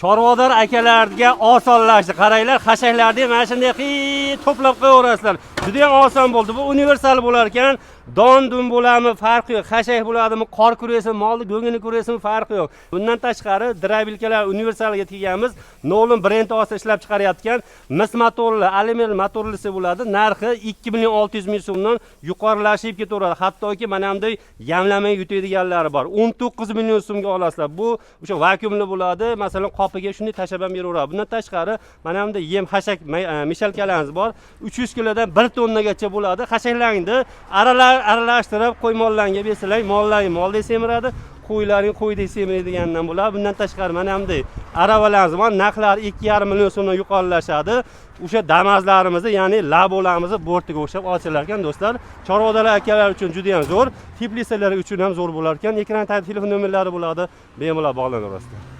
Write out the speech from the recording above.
Chorvador akalarga osonlashdi. Qaranglar, xashaklarni mana shunday qiy to'plab qo'yaverasizlar. Juda ham oson bo'ldi. Bu universal bo'lar ekan. Don dum bo'ladimi, farqi yo'q. Xashak bo'ladimi, qor kuraysizmi, molni go'ngini kuraysizmi, farqi yo'q. Bundan tashqari дробилка lar universalga tegamiz. Nolin brendi ostida ishlab chiqarayotgan mis motorli, alyumin motorlisi bo'ladi. Narxi 2 million 600 ming so'mdan yuqorilashib ketaveradi. Hattoki mana bunday yamlamay yutadiganlari bor. 19 million so'mga olasizlar. Bu o'sha vakuumli bo'ladi. Masalan, qopiga shunday tashlab ham beraveradi. Bundan tashqari mana bunday yem xashak мешалка larimiz bor. 300 kilodan 1 tonnagacha bo'ladi. Xashaklarni aralashtirib qo'y mollarga bersalar, mollaring moldek semiradi. Qo'ylaring qo'ydek semiradigandan bo'ladi. Bundan tashqari mana bunday aravalarimiz bor. Narxlari 2,5 million so'mdan yuqorilashadi. O'sha Damazlarimizni, ya'ni labolarimizni bortiga o'xshab ochilar ekan do'stlar. Chorvador akalar uchun juda ham zo'r, teplitsalar uchun ham zo'r bo'lar ekan. Ekran tagida telefon nomerlari bo'ladi. Bemalol bog'lanaverasizlar.